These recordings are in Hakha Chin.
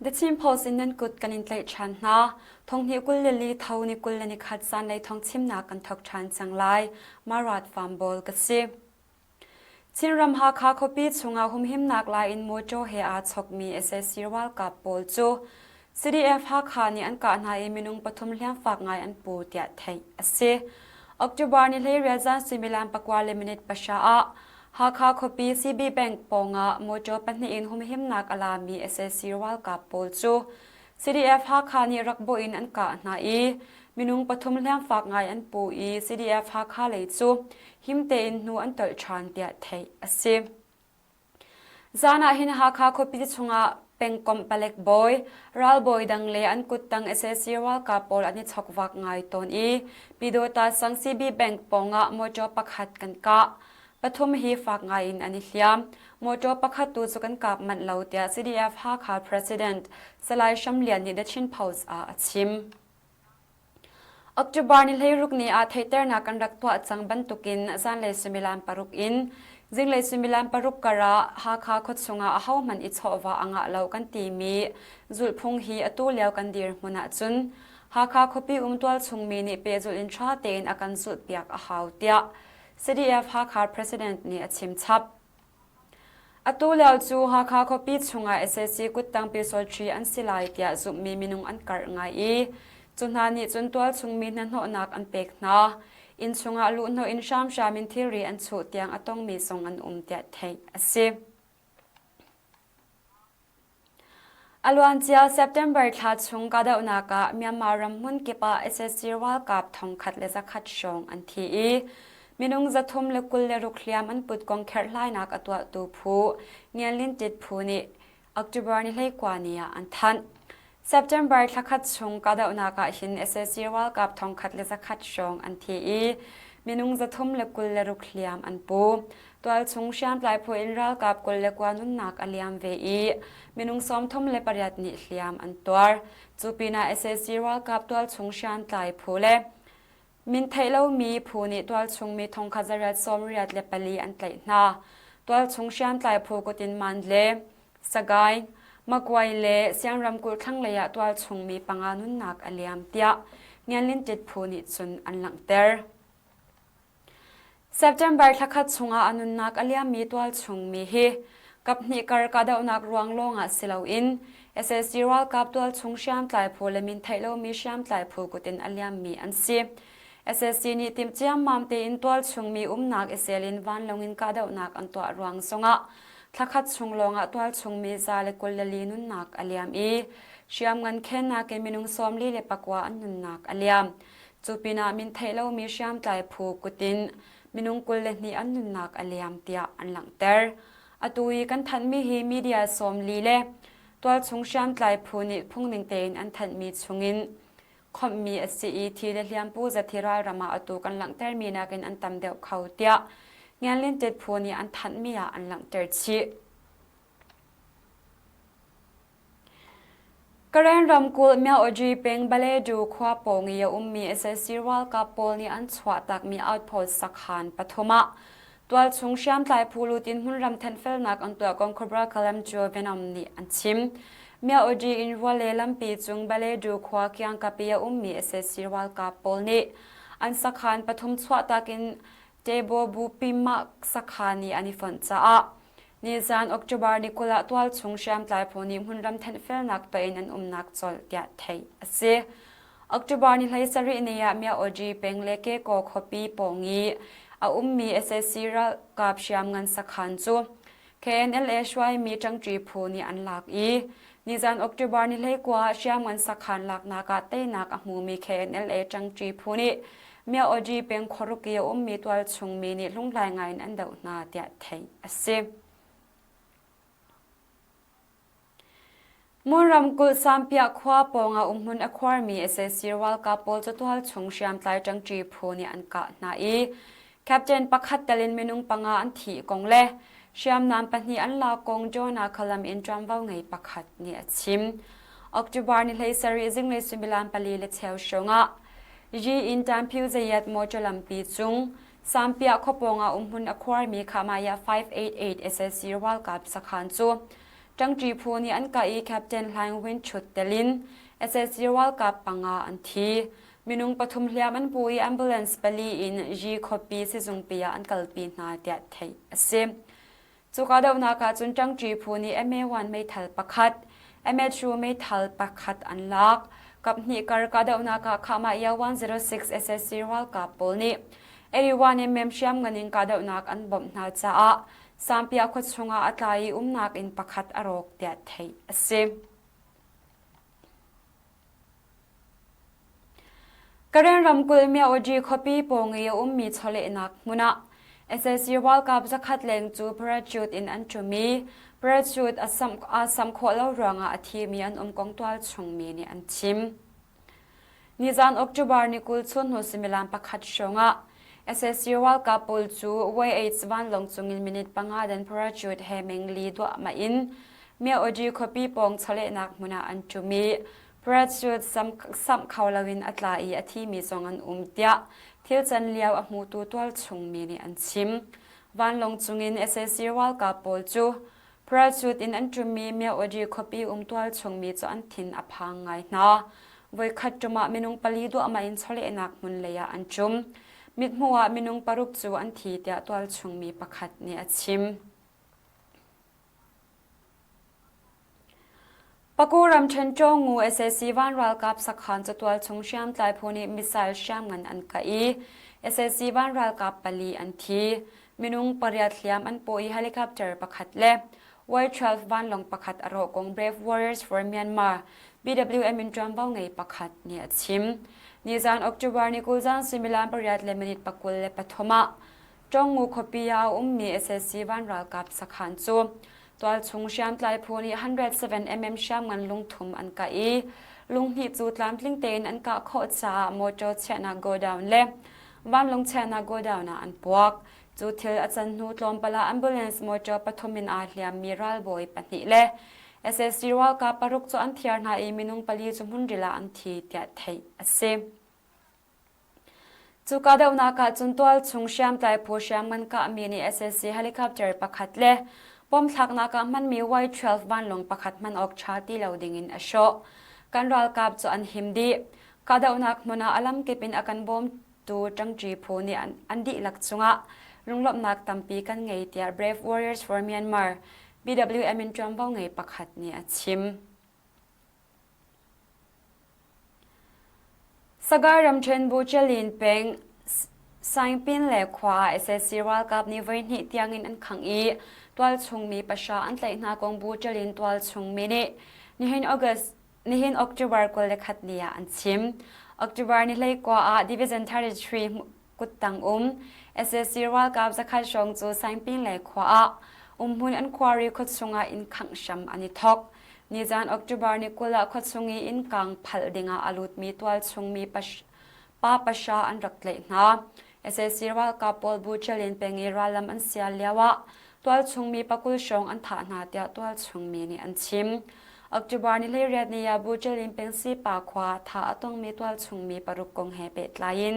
The Chin Post in nan kut kan in tlaih ṭhan hna. Thonghnih 22 tho ni 21 zanlei thawngchimnak kan thawk ṭhan cang lai. Marat Farm ka si. Chinram Hakha khuapi chungah humhimnak lai in mawṭaw he aa chokmi sac ralkap pawl cu CDF Hakha nih an kah hna i minung pathum hliamfak ngai an pu tiah theih a si. October ni 18 zan suimilam pakua le minute pahra ah Hakha khuapi CB Bank pawngah mawṭaw pahnih in humhimnak a lami sac ralkap pawl cu CDF Hakha nih rak bawh in an kah hna i minung pathum hliamfak ngai an pu i CDF Hakha lei cu him tein hnu an tolh ṭhan tiah theih a si. Zan ah hin Hakha khuapi chungah pengkomh palek bawi, ralbawi dang le an kuttang sac ralkap pawl an i chokvak ngai tawn i Pyidawta sang CB Bank pawngah motor pakhat kan kah. Pathum hi fak ngai in an i hliam. Motor pakhat tu cu kan kap manh lo tiah CDF Hakha President Salai Hram Lian nih The Chin Post ah a chim. October ni 16 ni ah theihternak kan rak tuah cang bantukin zanlei suimilam paruk in zinglei suimilam paruk karah Hakha khuachung ah ahohmanh i chawhvah a ngah lo kan timi zulhphung hi atu lio kan dirhmun ahcun Hakha khuapi um tualchung mi nih pehzulh in ṭha tein a kan zulhpiak a hau tiah CDF Hakha President nih a chim chap. Atu lio cu Hakha khuapi chungah sac kuttang pyusawṭhi an si lai tiah zumhmi minung an karh ngai i cu hna nih cun tualchung mi hnahnawhnak an pek hna. Inn chungah luhhnawh in hramhram in thilri an chuh tiang a tongmi zong an um tiah theih a si. A luancia September thla chung kahdohnak ah Myanmar ram hmunkip ah sac ralkap 1100 hrawng an thi i minung 326 hliam an put kong kherhhlainak a tuahtu phu Ngianlintit phu nih October ni 19 ni ah an thanh. September thla khat chung kahdohnak ah hin sac ralkap 1100 hrawng an thi i minung 326 hliam an pu. Tualchung hriamtlai phu in ralkap 29 nunnak a liam ve i minung 38 nih hliam an tuar. Cu pinah sac ralkap tualchung hriamtlai phu le min theih lomi phu nih tualchung mi thongkhat zariat sawmriat le pali an tlaih hna. Tualchung hriamtlai phu kutin Mandle, Sagaing, Magway le Siang ramkulh thlanglei ah tualchung mi panga nunnak a liam tiah Ngianlintit phu nih cun an langhter. September thlakhat chungah a nunnak a liammi tualchung mi hi kaphnih kar kahdohnak ruang lawngah si loin sac ralkap tualchung hriamtlai phu le min theih lomi hriamtlai phu kut in a liammi an si. Sac nih timh ciammam tein tualchung mi umnak i sel in vanlawng in kahdohnak an tuah ruang zongah thlakhat chung lawngah tualchung mi 124 nunnak a liam i hriamngan khennak in minung 44 an nunnak a liam. Cu pinah min theih lomi hriamtlai phu kut in minung 22 an nunnak a liam tiah an langhter. Atu i kan thanhmi hi media 40 le tualchung hriamtlai phu nih phungning tein an thanhmi chungin khawmhmi a si i thi le hliampu zathi ralram ah atu kan langhtermi nakin an tam deuh kho tiah Ngianlintit phu nih an thanhmi ah an langhter chih. Karen ramkulh Myaoji peng Baledu khua pawng i a ummi sac ralkap pawl nih an chuahtakmi outpost sakhan pathum ah tualchung hriamtlai phu lut in hmunram thenfelnak an tuah kong Cobra Kalam Joe Venom nih an chim. Myaoji in Ruale lampi cung Baledu khua kiangkap i a ummi sac ralkap pawl nih an sakhan pathum chuahtak in Tebo Bupi mah sakhan i an i fonh caah Nizan October ni 20 ah tualchung hriamtlai phu nih hmunram thenhfelnak tuah in an umnak colh tiah theih a si. October ni 17 ni ah Myaoji peng le Kekaw khuapi pawng i a ummi sac ralkap hriamngan sakhan cu KNLA hruaimi ṭangṭi phu nih an lak i nizan October ni 19 ah hriamngan sakhan laknak ah teinak a hmumi KNLA ṭangṭi phu nih Myaoji peng khuaruk i a ummi tualchung mi nih hlunghlai ngaiin an doh hna tiah theih a si. Mon ramkulh Sampiah khua pawngah umhmun a khuarmi sac ralkap pawl cu tualchung hriamtlai ṭangṭi phu nih an kah hna i Captain pakhat tel in minung panga an thih kong le hriamnam pahnih an lak kong Jonah Kalam in ṭuanvo ngei pakhat nih a chim. October ni 17 zinglei suimilam pali le cheu hrawngah Yi in Tanphiu Zayat motor lampi cung Sampiah khuapawng ah umhmun a khuarmi Khamaya 588 sac ralkap sakhan cu. Ṭangṭi phu nih an kah i Captain Hlaing Win Chut tel in sac ralkap panga an thi. Minung pathum hliam an pu i ambulance pali in Yi khuapi sizungpi ah an kalpi hna tiah theih a si. Cu kahdohnak ah cun ṭangṭi phu nih MA1 meithal pakhat, MH2 meithal pakhat an lak. Kaphnih kar kahdohnak ah Khahmah 106 SSC ralkap pawl nih 81 mm hriamngan in kahdohnak an bawmh hna caah Sampia khua chungah a tla i umnak inn pakhat a rawk tiah theih a si. Karen ramkulh Myaoji khuapi pawng i a ummi chawlehnak hmun ah sac ralkap zakhat leng cu parachute in an ṭum i parachute a samh, aa samh khawh lo ruangah a thimi an um kong tualchung mi nih an chim. Nizan October ni 20 chun hnu suimilam pakhat hrawng ah sac ralkap pawl cu YH vanlawng cungin minute panga dan parachute he mengli duahmah in Myaoji khuapi pawng chawlehnak hmun ah an ṭum i parachute samh kho loin a tla i a thimi zong an um tiah thil can lio a hmutu tualchung mi nih an chim. Vanlawng cungin sac ralkap pawl cu parachute in an ṭummi Myaoji khuapi um tualchung mi cu an thin a phang ngai hna. Voikhat ṭum ah minung pali duahmah in chawlehnak hmun lei ah an ṭum. Mithmuh ah minung paruk cu an thi tiah tualchung mi pakhat nih a chim. Paku ramṭhen Ṭawngu sac van ralkap sakhan catual chung hriamtlai phu nih missile hriamngan an kah i sac van ralkap pali an thi. Minung pariat hliam an paw i helicopter pakhat le Y-12 vanlawng pakhat a rawh kong Brave Warriors for Myanmar BWM in ṭuanvo ngei pakhat nih a chim. Nizan October ni 20 zan suimilam pariat le minute 23 ah Ṭawngngu khuapi ah a ummi sac van ralkap sakhan cu tualchung hriamtlai phu nih 107 mm hriamngan lungthum an kah i lunghnih cu tlamtling tein an kah khawh caah motor chiahnak godown le vanlawng chiahnak godown ah an puak. Cu thil a can hnu tlawmpal ah ambulance motor pathum in aa hliammi ralbawi pahnih le sac ralkap paruk cu an thiar hna i minung pali cu hmunril ah an thi tiah theih a si. Cu kahdohnak ah cun tualchung hriamtlai phu hriamngan kahmi nih sac helicopter pakhat le bomthlaknak ah hmanmi Y-12 vanlawng pakhat hman awk ṭha ti lo dingin a hrawh. Kan ralkap cu an him dih. Kahdohnak hmun ah a lamkip in a kan bawmtu ṭangṭi phu nih an dihlak cungah lunglawmhnak tampi kan ngei tiah Brave Warriors for Myanmar BWM in ṭuanvo ngei pakhat nih a chim. Sagaing ramṭhen Buchalin peng Saingpin le khua ah sac ralkap nih voihnih tiangin an khangh i tualchung mi pahra an tlaih hna kong Buchalin tualchung mi nih nihin August nihin October 21 ni ah an chim. October ni 19 ah Division 33 kuttang um sac ralkap zakhat hrawng cu Saingpin le khua ah umhmun an khuari khuachung ah inn khangh hram an i thok. Nizan October ni 20 ah khuachung i inn kang phalh dingah a lutmi tualchung mi pa pahra an rak tlaih hna. Sac ralkap pawl Buchalin peng i rallam an sial lio ah tualchung mi pakul hrawng an thah hna tiah tualchung mi nih an chim. October ni 18 ni ah Buchalin peng Sipa khua thah a tongmi tualchung mi paruk kong he pehtlai in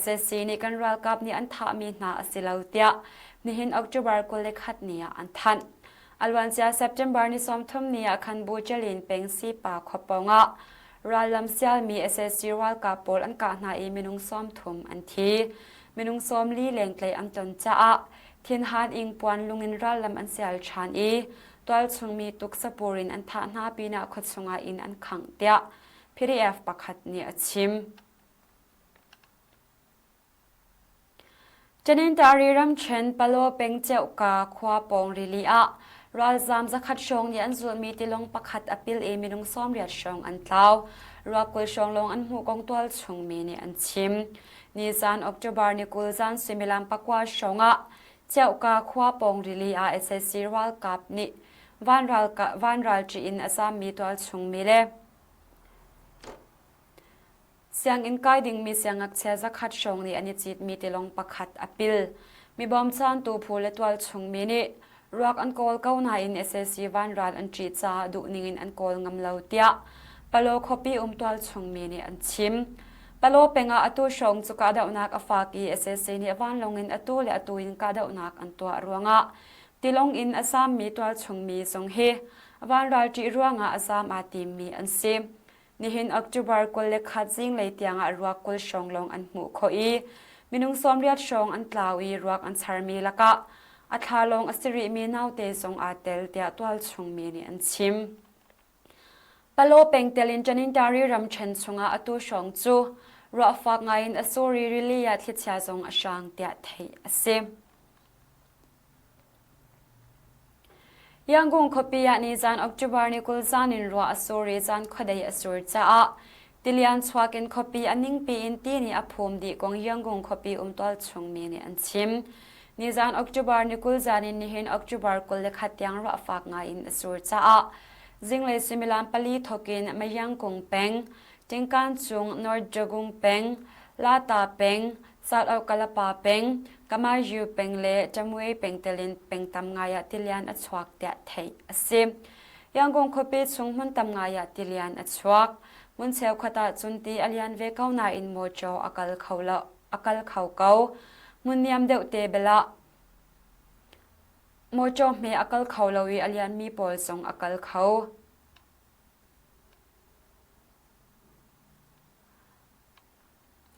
sac nih kan ralkap nih an thahmi hna a si lo tiah nihin October 21 ni ah an thanh. A luancia September ni 30 ni ah khan Buchalin peng Sipa khua pawng ah rallam sialmi sac ralkap pawl an kah hna i minung 30 an thi. Minung 40 leng tlaih an ton caah thinhan ingpuan lungin rallam an sial ṭhan i tualchung mi tuksapur in an thah hna pinah khuachung ah inn an khangh tiah PDF pakhat nih a chim. Tanintari ramṭhen Palo peng Ceuhka khua pawng rili ah ralzaam zakhat hrawng nih an zulhmi tilawng pakhat a pil i minung 80 hrawng an tlau. Ruakul hrawng lawng an hmuh kong tualchung mi nih an chim. Nizan October ni 20 zan suimilam pakua hrawng ah Ceuhka khua pawng rili ah sac ralkap nih vanral ṭih in a zaammi tualchung mi le Sianginn kai dingmi siangngakchia zakhat hrawng nih an i citmi tilawng pakhat a pil. Mi bawmchantu phu le tualchung mi nih ruak an kawl ko nain sac vanral an ṭih caah duhning in an kawl ngam lo tiah Palo khuapi um tualchung mi nih an chim. Palo peng ah atu hrawng cu kahdohnak a fak i sac nih vanlawng in atu le atu in kahdohnak an tuah ruangah tilawng in a sammi tualchung mi zong hi Vanral ṭih ruangah a zaam aa timmi an si. Nihin October 21 zinglei tiangah ruak 20 hrawng lawng an hmuh khawh i minung 80 hrawng an tlau i ruak an charmi lakah a thla lawng a si rihmi naute zong aa tel tiah tualchung mi nih an chim. Palaw peng tel in Tanintari ramṭhen chungah atu hrawng cu ruah fak ngaiin a sur i rili ah thlichia zong a hrang tiah theih a si. Yangon khuapi ah nizan October ni 20 zan in ruah a sur i zan khuadei a sur caah tilian chuak in khuapi a ningpi in ti nih a phum dih kong Yangon khuapi um tualchung mi nih an chim. Nizan October ni 20 zan in nihin October 21 tiang ruah fak ngai in a sur caah zinglei suimilam pali thawk in Mayangkung peng, Tingkan chung North Jagung peng, Lata peng, South Kalapa peng, Kamayu peng le Tamwe peng telin peng tam ngai ah tilian a chuak tiah theih a si. Yangon khuapi chung hmun tam ngai ah tilian a chuak. Hmun cheukhat ah cun ti a lian ve ko nain mawṭaw a kal kho lo, a kal kho ko. Hmun niam deuh te bel ah mawṭaw hme a kal kho lo i a lianmi pawl zong a kal kho.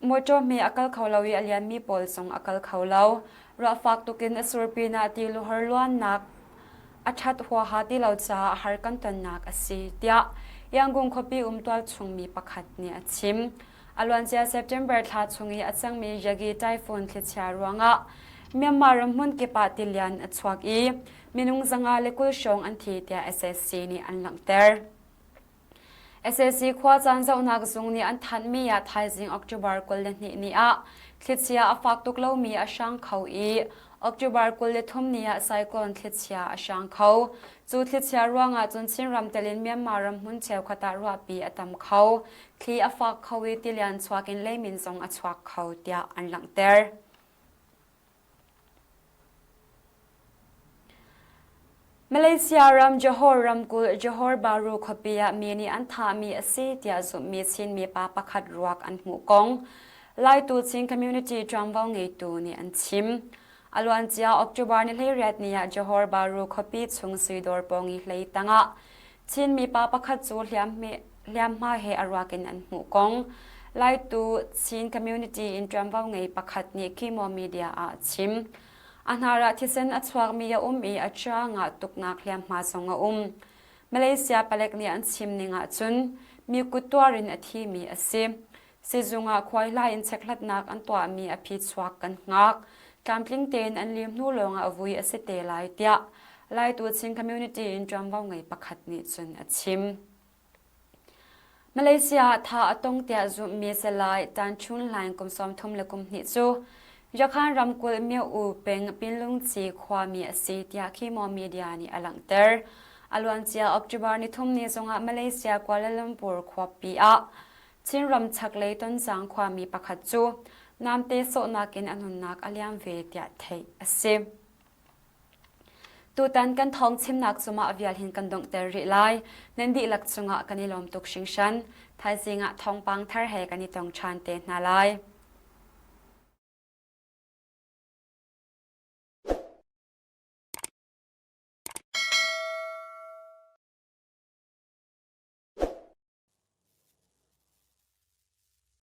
Mawṭaw hme a kal kho lo i a lianmi pawl zong a kal kho lo. Ruah fak tukin a sur pinah tiluhor luannak a ṭhat huaha ti lo caah har kan tonnak a si, tiah Yangon khuapi um tualchung mi pakhat nih a chim. A luancia September thla chung i a cangmi Yagi typhoon thlichia ruangah Myanmar ram hmunkip ah tilian a chuak i minung 120 hrawng an thi tiah SAC nih an langhter. Sac khuacaan zohnak zung nih an thanhmi ah thaizing October 22 ni ah thlichia a fak tuk lomi a hrang kho i October 23 ni ah cyclone thlichia a hrang kho. Cu thlichia ruangah cun Chinram tel in Myanmar ram hmun cheukhat ah ruahpi a tam kho. Thli a fak kho i tilian chuak in leimin zong a chuak kho tiah an langhter. Malaysia ram Johor ramkulh Johor Bahru khuapi ah mi nih an thahmi a si tiah zumhmi Chinmi pa pakhat ruak an hmuh kong Laitu Chin Community ṭuanvo ngeitu nih an chim. A luancia October ni 18 ni ah Johor Bahru khuapi chung suidawr pawng i hlei tangah Chinmi pa pakhat cu hliamhma he a ruak in an hmuh kong Laitu Chin community in ṭuanvo ngei pakhat nih Kimo Media ah a chim. A hnar ah thisen a chuakmi a um i a ṭiang ah tuknak hliamhma zong a um. Malaysia palek nih an chim ning ahcun mi kut tuar in a thimi a si. Sizung ah khuaihlai in chekhlatnak an tuahmi a phichuak kan hngak. Tlamtling tein an lim hnu lawngah vui a si te lai tiah Laitu Chin community in ṭuanvo ngei pakhat nih cun a chim. Malaysia ah tha a tong tiah zumhmi Salai Tan Chun Hlaing kum 32 cu Yakhan ramkulh Myo-U peng Pinlungci khuami a si tiah Khimo Media nih a langhter. A luancia October nithum ni zongah Malaysia Kuala Lumpur khuapi ah Chinram chaklei Tonzang khuami pakhat cu namte sawhnak in a nunnak a liam ve tiah theih a si. Tutan kan thawng chimnak cu mah vial hin kan donghter rih lai. Nan dihlak cungah kan i lawm tuk hringhran. Thaizing ah thawngpang thar he kan i tong ṭhan te hna lai.